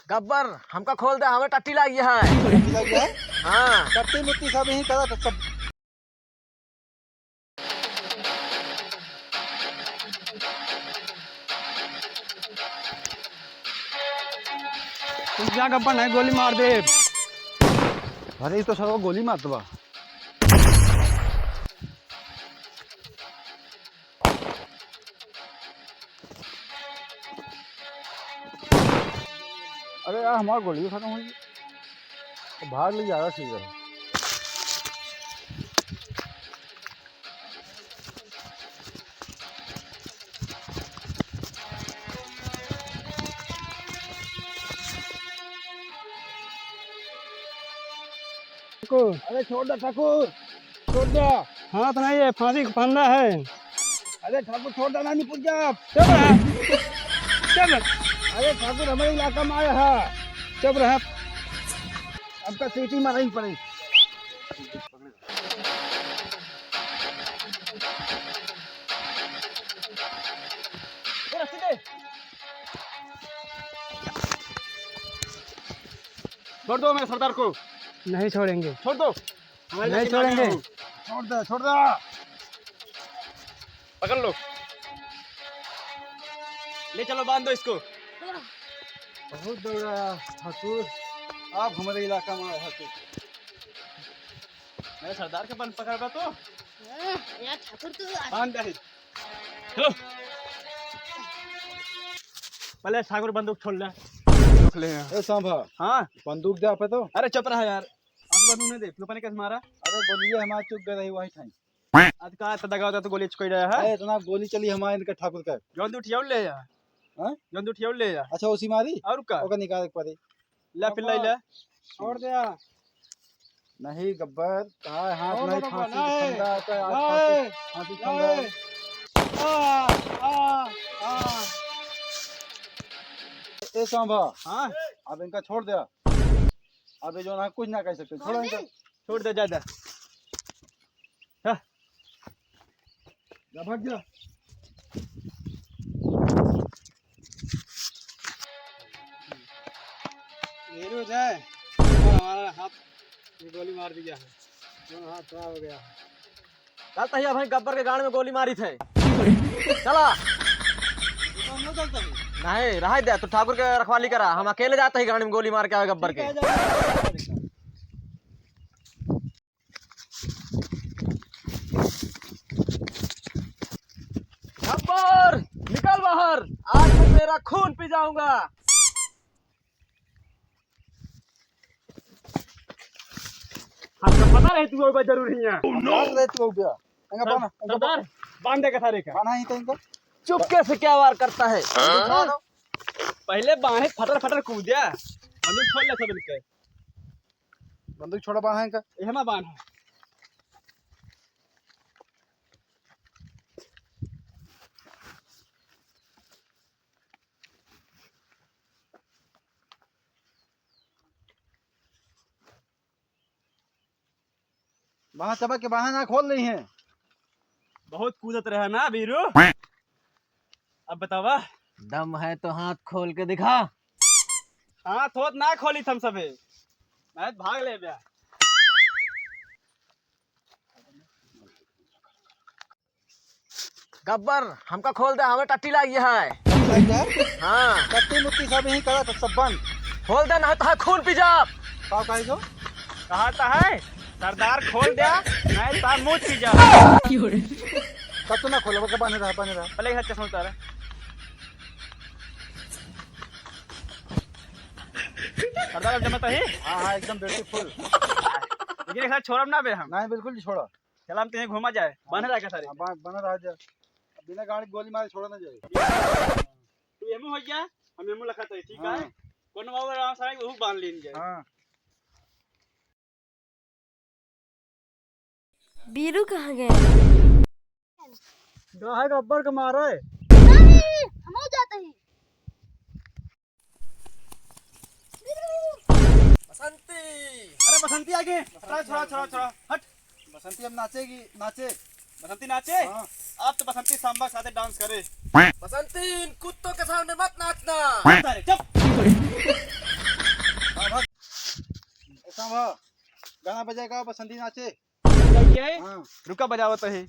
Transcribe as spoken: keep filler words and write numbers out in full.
गब्बर, हमका खोल दे, हमें टट्टी लागी है। टट्टी लागी है? हाँ। टट्टी मुट्टी सब यहीं करा, तो सब। तू जा गब्बर, नहीं गोली मार दे। अरे, ई तो सरवा गोली मारत बा। अरे यार, हमार गोली खतम होइ गई। तो भाग ले, ज्यादा ठीक है। अरे छोड़ दे ठाकुर, छोड़ दे। हाँ, तो नहीं, ये फांसी का फंदा है। अरे ठाकुर, छोड़ दे, नहीं पूछ जा। चुप रहा, चुप रहा। अरे ठाकुर, हमारे इलाका में आया है। चुप रहा। आपका सीटी मारा ही पड़े। छोड़ दो मेरे सरदार को। नहीं छोड़ेंगे। छोड़ दो। हमारे नहीं इलाके में छोड़ेंगे। छोड़ दे, छोड़ दे। पकड़ लो। ले चलो, बांध दो इसको। बहुत दौड़ा ठाकुर, आप हमारे इलाका में आए ठाकुर। मेरे सरदार के बन पकड़ बा तो। हाँ, यार ठाकुर तो आज बांध दे। चलो। पहले ठाकुर बंदूक छोड़ ले। रख ले हैं। ए सांभा। हाँ। बंदूक दे आप तो। अरे चुप रहा यार। आप बंदूक नहीं दे, तू अपने कैसे मारा? अरे गोलिये हमार चुक गए रही वही ठाई। आज का इतना दगा होता तो गोली चुकाई रहा है? अरे इतना गोली चली हमारे इनका ठाकुर का। जौन दू ठियाउल ले जा। हाँ? जौन दू ठियाउल ले जा। अच्छा उसी मारी? और का? ओका निकाल के पड़ी। ले फिर ले ले। छोड़ दे। नहीं गब्बर, कहा है हाथ छोड़ नहीं, दे बाबा, फांसी नहीं। का फंदा आता है, आज नहीं। फांसी, फांसी का फंदा है। नहीं। आ, आ, आ। ए सांभा, हाँ? अब इनका छोड़ दे। अब ये जो ना कुछ ना कह सकते, छोड़ो इनका। छोड़ दे, जा, जा। हाँ। जा, भाग जा। ये लो जाए, और हमारा हाथ में गोली मार दिया है, दोनों हाथ खराब हो गया है। चल तहिया भाई गब्बर के गांड में गोली मारी थे। चला। ये तो हम लोग चलते हैं। नहीं, रह दे, तू ठाकुर के रखवाली करा, हम अकेले जाते ही गांड में गोली मार के आवे गब्बर ठीक के। है, जाओ। गब्बर, निकल बाहर, आज मैं तेरा खून पी जाऊंगा। हमका पता रहे तू अउबा जरूर हियाँ। बांध रहे तू अउबा। इनका सर-, बांध, इनका सरदार, बांध दे के सारे का। बांधा ही तो इनका। चुपके से क्या वार करता है? हाँ? पहले बांधे फटर फटर कूद्या। बंदूक छोड़ ले सब इनके। बंदूक छोड़ा बांधा इनका। ये हमारा बांध है। वहाँ चबा के बाहर ना खोल रही हैं। बहुत कूदत रहा ना बीरू। अब बतावा। दम है तो हाथ खोल के दिखा। हाथ होत ना खोली थम सबे। मैं भाग ले बे। गब्बर, हमका खोल दे, हमें टट्टी लागी है। टट्टी लागी है? हाँ। टट्टी मुट्टी सब यहीं करा, तो सब बंद। खोल दे, नहीं तो है खून पी जा। का कहे जो? कहा तो है, सरदार खोल दे, नहीं तो है मूत पी जा। तब तो ना खोलो, बस बने रहा, बने रहा। पहले एक चश्मा उतारा। सरदार, अब जमा तो है? हाँ, हाँ, एकदम beautiful। लेकिन एक साथ छोड़ब ना बे हम। नहीं, बिल्कुल नहीं छोड़ा। चला, हम तो यहीं घूमा जाए। हाँ। बने रह के सारे। हाँ, बन-, बने रह जाए। बिना गाड़ी गोली मारे छोड़ा ना जाए। तू एमू हो गया, हम एमू लखा तो, ठीक है? हाँ। कोनो बाबू राम साहब, वो बांध लेन जाए। हाँ। बीरू कहाँ गए? गाय गब्बर के मारे। नहीं, हम हो जाते ही। बसंती। अरे बसंती आगे। अरे छोड़ा, छोड़ा, छोड़ा। हट। बसंती अब नाचेगी, नाचे। बसंती नाचे? हाँ। अब तो बसंती सांबा के साथे dance करे। बसंती, इन कुत्तों के सामने मत नाचना। अरे चुप। हाँ, गाना बजाएगा, बसंती नाचे। बजाइए। हाँ। रुका, बजावत है।